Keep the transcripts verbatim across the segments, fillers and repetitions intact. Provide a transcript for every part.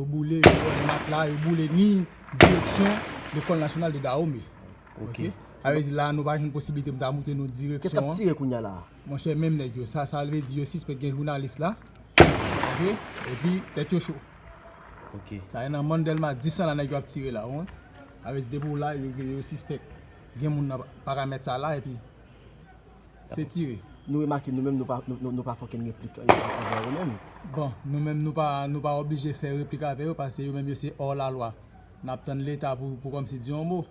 Yo boule, yo vòlè matla, yo boule ni direksyon Lekòl Nasyonal de Dahomey. Ok. Sa vle di la, nou pa jwenn posiblite pou ta montre nou direksyon an. Kiyès k ap tire kounye a la? Monchè, menm nèg yo. Sa, sa vle di yo sispèk gen jounalis la. Ok? Epi, tèt yo cho. Ok. Sa e nan Mann Dèlma dis lan la nèg yo ap tire la, ou konprann? Sa vle di depi w la, yo, yo sispèk gen moun nan paramèt sa la, epi se tire. Nou remake nou menm, nou pa, nou, nou, nou pa fè okenn replik, eh, anvè yo menm. Bon, nou menm, nou pa, nou pa oblije fè replik avè yo, paske yo menm, yo se hors la loi. N ap tann Leta pou, pou kòmsi di yon mo.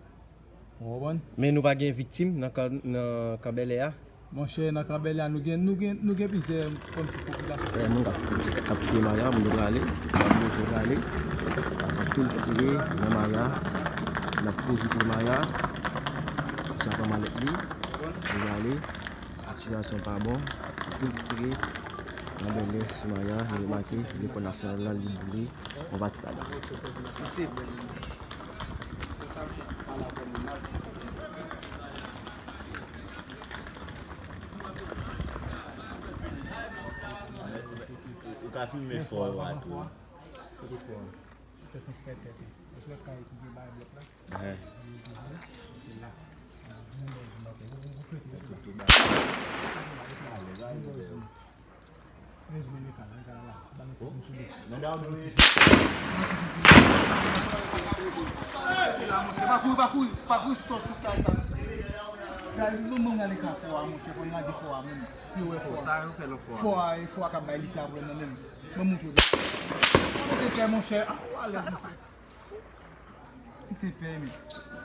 Ou konprann? Men nou pa gen viktim nan kan, nan kan Bèlè a? Monchè, nan kan Bèlè a, nou gen, nou gen, nou gen plizyè kòmsi popilasyon sivil. Moun k ap, k ap kite Maya, moun yo prale, moun yo prale. Paske anpil tire nan Maya, n ap pwodui pou Maya. Sa pran malèt li, li prale. Sitiyasyon pa bon. Anpil tire nan Bèlè sou Maya. Nou remake lekòl nasyonal la, li boule. Yon pati ladan. Ou ka filme fò yo a tou. Kote fò a? Kote fò a? Kote fò a? Kote fò a? Kote fò a? Pa kouri, pa kouri, pa kouri sou tò sou kay sa. Gade, nou menm gade ka fò a, monchè, fò n lage fò a menm. Yo wè fò a. Sa yo fè lò fò a. Fò a, e fò a k ap bay lise a pwoblèm nan menm. Mwen montre w. Mwen te pè, monchè. Ah, ou alèz, monchè. Se pèmi.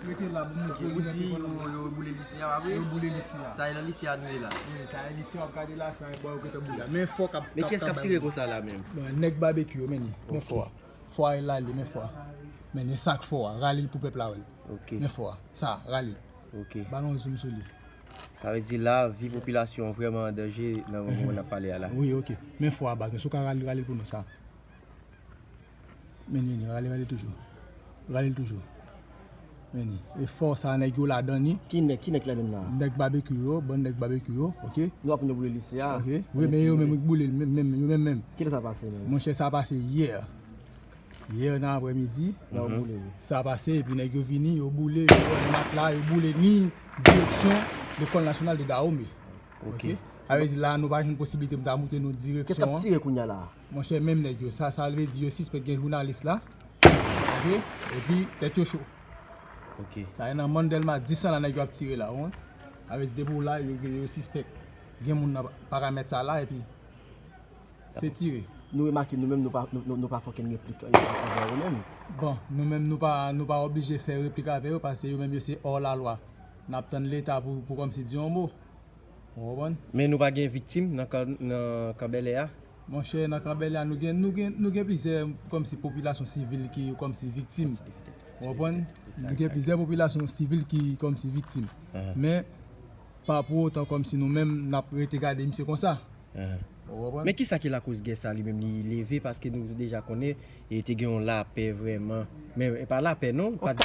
Rete la, bon, mwen pou di yo, yo boule lise a, pa vre? Yo boule lise a. Sa e nan lise a nou ye la. Wi, sa e lise a, w ap gade la, sa e bò yo gentan boule a. Men fò k ap, men kiyès k ap tire konsa la menm? Bon, nèg babekyou yo, men li. Men fò a. Fò a e la li, men fò a. Men li sa k fò a, rale l pou pèp la wè l. Ok. Men fò a. Sa, rale l. Ok. Ba nou yon zoom sou li. Sa vle di la, vi popilasyon an vrèman an danje nan moman n ap pale a la. Wi, ok. Men fò a baz, men si w ka rale, rale l pou nou sa. Men li, li, rale, rale toujou. Rale l toujou. Men li. E fò sa nèg yo ladan li. Ki nèg, ki nèg ki ladan la? Nèg babekyou yo, bann nèg babekyou yo, ok? Nou ap nou boule lise a. Ok. Wi, men yo menm ki boule, menm, menm, yo menm, menm. Kilè sa pase menm? Monchè, sa pase yè. Yè nan aprèmidi. Nan yo boule li. Sa pase, epi nèg yo vini, yo boule, yo vòlè matla, yo boule ni direksyon Lekòl Nasyonal de Dahomey. Ok. Ok? Sa vle di la, nou pa jwenn posiblite pou ta montre nou direksyon an. Kiyès k ap tire kounye a la? Monchè, menm nèg yo. Sa, sa vle di yo sispèk gen jounalis la. Ok? Epi, tèt yo cho. Ok. Sa e nan Mann Dèlma dis lan la nèg yo ap tire la, ou konprann? Sa vle di depi w la, yo, yo sispèk gen moun nan paramèt sa la, epi se tire. Nou remake nou menm, nou pa, nou, nou, nou pa fè okenn replik, eh, anvè yo menm. Bon, nou menm, nou pa, nou pa oblije fè replik avè yo, paske yo menm, yo se hors la loi. N ap tann Leta pou, pou kòmsi di yon mo. Ou konprann? Men nou pa gen viktim nan kan, nan kan Bèlè a? Monchè, nan kan Bèlè a, nou gen, nou gen, nou gen plizyè kòmsi popilasyon sivil ki kòmsi viktim. Ou konprann? Nou gen plizyè popilasyon sivil ki kòmsi viktim. Men, pa pou otan kòmsi nou menm, n ap rete gade misye konsa. Ou konprann? Men kisa ki lakoz gè sa li menm li leve? Paske nou deja konnen, e te gen yon lapè vrèman. Men e pa lapè non, pa...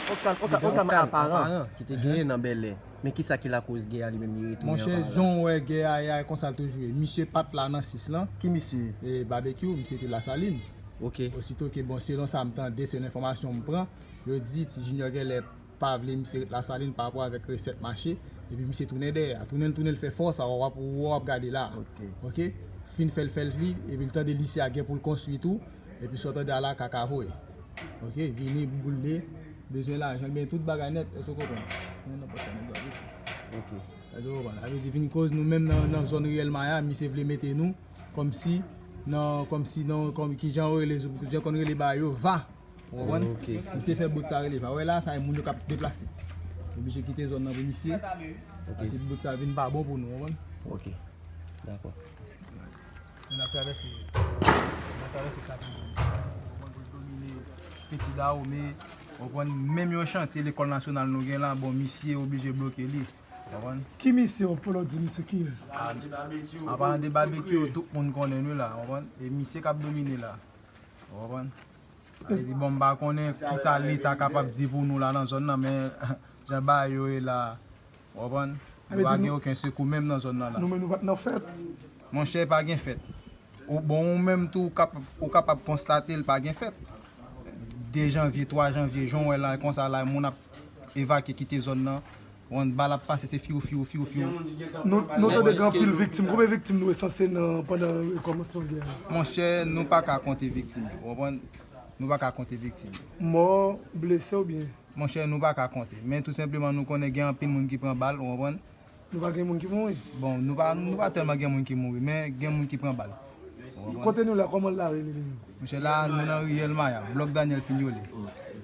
Yon kalm, yon kalm, yon kalm aparan ki te genyen nan Bèlè. Men kisa ki lakoz gè a li menm li retounen anba la? Monchè, jan w wè gè a ye a, e konsa l toujou ye. Misye pa t la nan sis lan. Ki misye? E, Babekyou, misye te Lasalin. Ok. Osito ke, bon, selon sa m tande, selon enfòmasyon m pran, yo di Ti Junior genlè pa vle misye ret Lasalin pa rapò avèk resèt mache, epi misye tounen dèyè a. Tounen l, tounen l fè fò sa, w ap, w ap gade la. Ok. Ok? Fin fè l, fè l li, epi l tande lise a gen pou l konstwi tou, epi sa w tande a la, kaka voye. Ok? Vini, boule, bezwen lajan, l benyen tout bagay nèt, èske w konprann? Men nan pòs sa, nèg yo ap reche. Ok. Èske w konprann? Sa vle di, vin koz nou menm nan, nan zòn riyèl Maya, misye vle mete nou kòmsi, nan, kòmsi, nan, kòm, kijan yo rele, kijan konn rele bagay yo, va. Ou konprann? Ok. Misye fè bout sa rele va. Wè la, sa e moun yo k ap deplase. Oblije kite zòn nan pou misye. Ok. Paske bout sa vin pa bon pou nou, ou konprann? Ok. Dakò. N ap travèse, n ap travèse sa pou nou. Ou konprann, pou l domine Peti Dahomey, ou konprann, menm yon chantye lekòl nasyonal nou gen la, bon, misye oblije bloke li. Ou konprann? Ki misye, ou polo di misye kiyès? An palan de Babekyou, tout moun konnen nou la, ou konprann? E misye k ap domine la. Ou konprann? Sa vle di, bon, m pa konnen kisa Leta kapab di pou nou la nan zòn nan, men jan bagay yo ye la, ou konprann? Nou pa gen okenn sekou menm nan zòn nan la. Nou menm nou pa t nan fèt. Monchè, pa gen fèt. Ou, bon, ou menm tou, ou kap-, ou kapab konstate l pa gen fèt. De janvye, twa janvye, jan w wè la, konsa la, moun ap evakye kite zòn nan. Bon, bal ap pase, se fiw, fiw, fiw, fiw. Nou, nou tande gen anpil viktim. Konbyen viktim nou resanse nan, pandan rekòmansman gè a? Monchè, nou pa ka konte viktim yo, w konprann? Nou pa ka konte viktim yo. Mò, blese oubyen? Monchè, nou pa ka konte. Men tou senpleman, nou konnen gen anpil moun ki pran bal, w konprann? Nou pa gen moun ki mouri? Bon, nou pa, nou pa tèlman gen moun ki mouri, men gen moun ki pran bal. Kote nou la, kòman la rele li menm? Monchè, la, nou nan riyèl Maya, blòk Daniel Fignolé.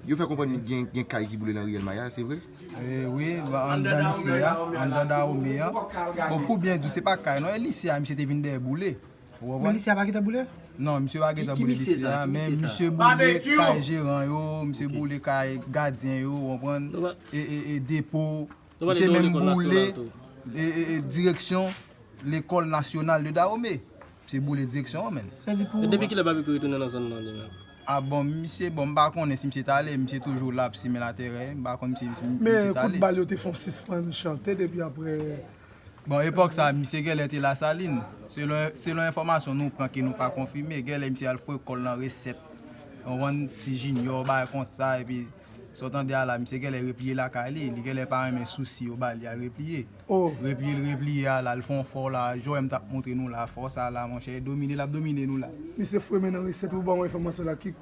Yo fè konprann gen, gen kay ki boule nan riyèl Maya, se vre? E, wi, ba, anndan lise a, anndan Dahomey a. Bon, pou byen di w, se pa kay, non, e lise a, misye te vin dèyè boule. Ou konprann? Men lise a pa gentan boule? Non, misye pa gentan boule lise a, men misye boule kay jeran yo, misye boule kay gadyen yo, ou konprann? E, e, e depo. Misye menm boule e, e, e, direksyon lekòl nasyonal de Dahomey. Misye boule direksyon an, menm. Sa di pou... E depi kilè Babekyou retounen nan zòn nan, li menm? A bon, misye, bon, m pa konnen si misye t ale, misye toujou la ap simen laterè, m pa konn si, si misye t ale. Men kout bal yo te fè yon sispann chante depi apre. Bon, epòk sa, misye gèlè te Lasalin. Selon, selon enfòmasyon nou pran ke nou pa konfime, gèlè misye al foure kò l nan Resèt. Ou konprann, Ti Junior, bagay konsa, epi sa w tande a la, misye gèlè repliye lakay li, li gèlè pa renmen sousi yo ba li, al repliye. Repliye l repliye a la, l fè yon fò la, jan m t ap montre nou la, fò sa la, monchè, domine l ap domine nou la. Misye foure men nan Resèt, ou ba mwen enfòmasyon la ki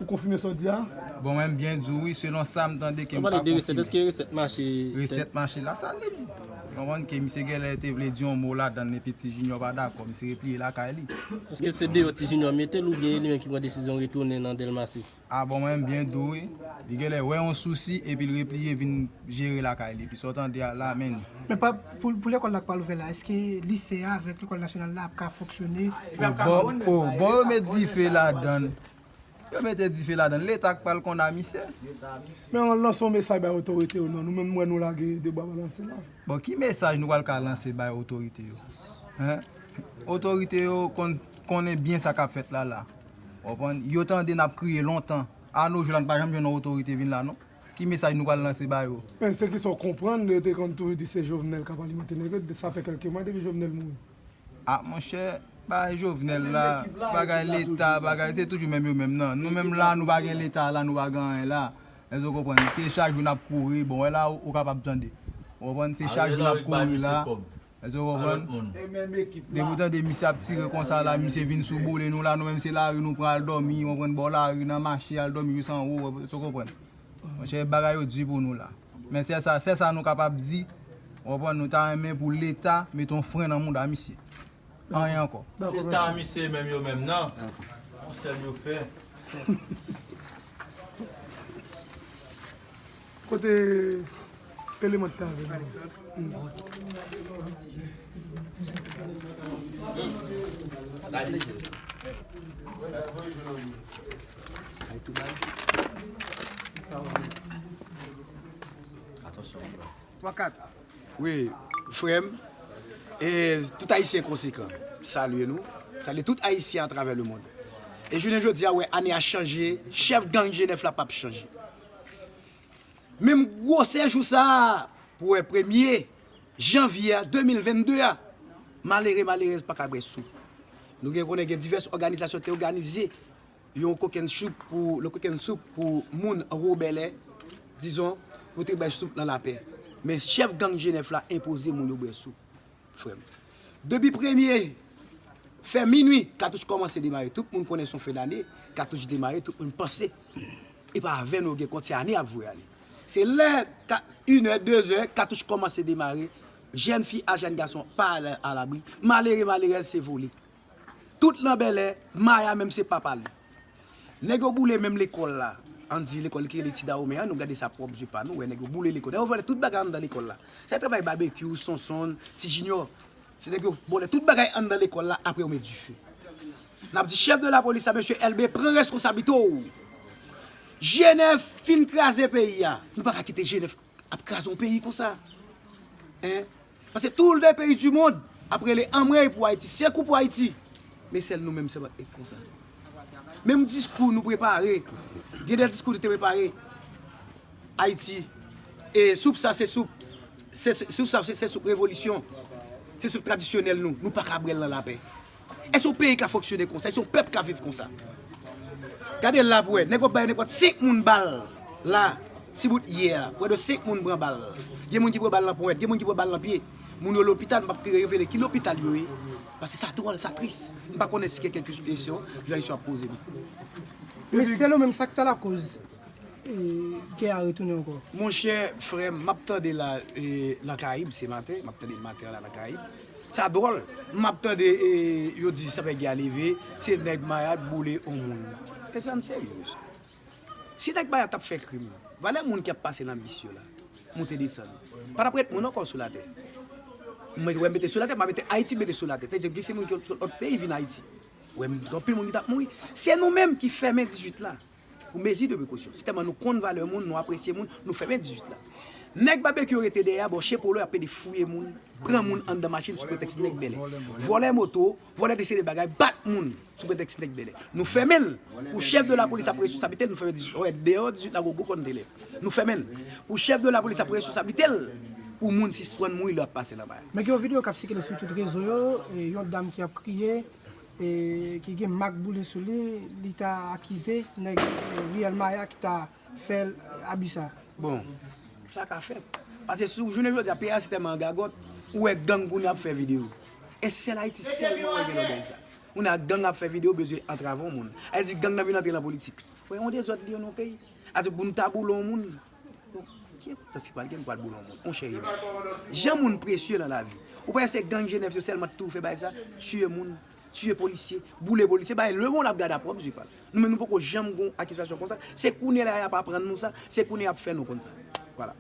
Ou konfime sa w di a? Bon, mwen, m byen di w, wi, selon sa m tande ke m pa konfime. Ou pale de Resèt, èske Resèt mache? Resèt mache Lasalin. Ou konprann ke misye gèlè te vle di yon mo ladan l, epi Ti Junior pa dakò, misye repliye lakay li. Èske se deyò Ti Junior mete l oubyen e li menm ki pran desizyon retounen nan Dèlma sis? A bon, mwen, m byen di w, wi. Li gèlè wè yon sousi, epi l repliye vin jere lakay li. Epi sa w tande a la, men. Men pa, pou, pou lekòl la k pral ouvè la, èske lise a avèk lekòl nasyonal la ap ka fonksyone? Bon, o, bon, yo met dife ladan l. Yo mete dife ladan l. Leta k pral konn a misye. Men an lanse yon mesaj bay otorite yo non. Nou menm m wè nou lage de bwa balanse la. Bon, ki mesaj nou pral ka lanse bay otorite yo? Hen? Otorite yo konn, konnen byen sa k ap fèt la la. Ou konprann? Yo tande n ap kriye lontan. A no jou la, n pa janm jwenn yon otorite vin la non. Ki mesaj nou pral lanse ba yo? Men se kisa w konprann, yo te konn toujou di se Jovenel k ap alimante nèg yo, sa fè kèlke mwa depi Jovenel mouri. A, monchè, bagay Jovenel la, bagay Leta, bagay, se toujou menm yo menm nan. Nou menm la, nou pa gen Leta la, nou pa gen anyen la. Èske w konprann? Se chak jou n ap kouri, bon, wè la, ou, ou kapab tande. Ou konprann? Se chak jou n ap kouri la. Èske w konprann? Depi w tande misye ap tire konsa la, misye vin sou boule nou la, nou menm se lari nou pran al dòmi, ou konprann, bò lari, nan mache, al dòmi jis anwo, èske w konprann? Monchè, bagay yo di pou nou la. Men sèl sa, sèl sa nou kapab di, ou konprann, nou ta renmen pou Leta mete yon fren nan mouda misye. Anyen ankò. Leta a misye menm yo menm nan. Yon sèl yo fè. Kote eleman ki ta avè nou? Hmm. Wi, frè m, e tout Ayisyen konsekan, salye nou, salye tout Ayisyen atravè lemonn. E jounen jodi a, wè, ane a chanje, chèf gang G nèf la p ap chanje. Menm gwosè jou sa a, pou wè premye janvye a de mil vennde a, malere, malerèz pa ka bwè soup. Nou gen konnen gen divès òganizasyon te òganize yon kokenn soup pou, le kokenn soup pou moun Wobèlè, dizon, pou te bay soup nan lapè. Men chèf gang G nèf la enpoze moun yo bwè soup, frè m. Depi premye fè minwi, katouch kòmanse demare. Tout moun konnen se yon fen dane, katouch demare, tout moun panse. E pa avè nou gen kont, se ane ap voye ale. Se lè ka, inè, dezè, katouch kòmanse demare, jèn fi a jèn gason pa al alabri, malere, malerèz se vole. Tout nan bèlè, Maya menm se pa pale. Nèg yo boule menm lekòl la. Ann di lekòl ki rele Ti Dahomey an, nou gade sa pwòp zye pa nou, wè nèg yo boule lekòl. Nèg yo vòlè tout bagay anndan lekòl la. Se travay Babekyou, Sonsonn, Ti Junior. Se nèg yo vòlè tout bagay anndan lekòl la, apre yo met dife. N ap di chèf de lapolis la, mesye Elbe, pran reskonsablite w. G nèf fin kraze peyi a. Nou pa ka kite G nèf ap kraze yon peyi konsa. Hein? Paske tout le peyi di mond ap rele anmwey pou Ayiti, sekou pou Ayiti. Men sèl nou menm se pa et konsa. Menm diskou nou prepare, gen de diskou nou te prepare. Ayiti, e soup sa se soup, se, se, soup sa se, se soup revolisyon. Se soup tradisyonèl nou, nou pa ka bwè l nan lapè. Èske yon peyi ka fonksyone konsa? Èske yon pèp ka viv konsa? Gade la pou wè, nèg yo bay nenpòt senk moun bal la, ti bout yè a, prè de senk moun pran bal. Gen moun ki pran bal nan ponyèt, gen moun ki pran bal nan pye. Moun yo lopital, m p ap revele ki lopital yo ye. Paske sa dwòl, sa tris. M pa konnen si gen kèk kesyon jounalis yo ap poze m. Men selon menm sa k ta lakoz gè a retounen ankò. Monchè, frè m, m ap tande la e, nan Karayib se maten, m ap tande l maten an la nan Karayib. Sa dwòl, m ap tande e, yo di sa fè gè a leve, se nèg Maya k boule on moun. E sa n serye, mesye. Si nèg Maya t ap fè krim, valè moun ki ap pase nan bis yo la, monte desann, pa t ap ret moun ankò sou latè. Mwen wè mete sou latè, m a mete Ayiti mete sou latè. Sa vle di gen se moun ki sot lòt peyi vin Ayiti. Wè m gen anpil moun ki t ap mouri. Se nou menm ki fèmen dizuit la. Pou mezi de prekosyon. Si tèlman nou konn valè moun, nou apresye moun, nou fèmen dizuit la. Nèg babekyou rete dèyè a bò Chepolo y ap pede fouye moun, pran moun anndan machin sou pretèks nèg bèlè. Vòlè moto, vòlè de seri de bagay, bat moun sou pretèks nèg bèlè. Nou fèmen l. Pou chèf de lapolis ap pran responsablite l, nou fèmen dizuit. Wè, deyò dizuit la gwo gwo kòn te lè. Nou fèmen l. Pou chèf de lapolis ap pran responsablite l, pou moun sispann mouri lè y ap pase nan Maya. Men gen yon videyo k ap sikile sou tout rezo yo, yon dam ki ap kriye, e, ki gen mak boule sou li, li ta akize nèg e, Riyèl Maya ki ta fè l abi sa. Bon, sa ka fèt. Paske sou jounen jodi a, peyi a se tèlman an gagòt, ou wè gang kounye a ap fè videyo. E sèl Ayiti sèlman ou wè gen lòbèy sa. Kounye a gang ap fè videyo, bezwen antrave yon moun. Sa vle di gang nan vin antre nan politik. Wè, yon dezòd li yo nan yon peyi. Ase pou n ta boule yon moun. Bon, ki enpòtans ki pral gen pou al boule yon moun? Monchè, jan moun presye nan lavi. Ou panse se gang G nèf yo sèlman ki toujou fè bagay sa? Tiye moun, tiye polisye, boule polisye, bagay lemonn ap gade a pwòp zye pa l. Nou menm nou poko janm gon akizasyon konsa. Se kounye la y ap aprann nou sa, se kounye y ap fè nou konn sa. Vwala.